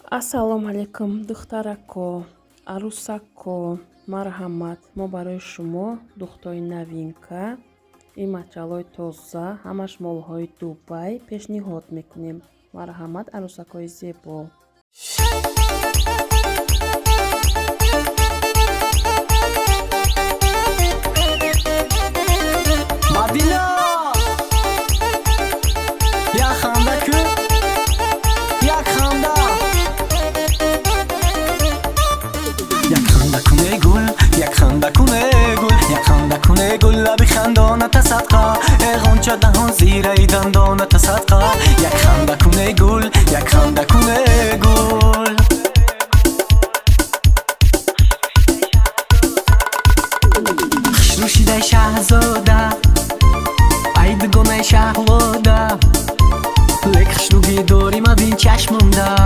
Ассалому алайкум, духтарако, арӯсако, марҳамат. Мо барои шумо духтои новинка, ин материалҳои тоза, ҳамаш молҳои Дубай пешниҳод мекунем. Марҳамат, арӯсакҳои зебо. Мадина! Як ханда ку, як ханда, як ханда кун, эй гул, як ханда кун, эй гул, як ханда кун, эй гул, лаби хандоната садқа, эй ғунча даҳон, зираи дандоната садқа, як ханда кун, эй гул, як ханда кун, эй гул. Хушрӯшидаи шаҳзода, ай дугонаи шаҳлода, лек хушрӯгӣ дорӣ, мабин чашмонда.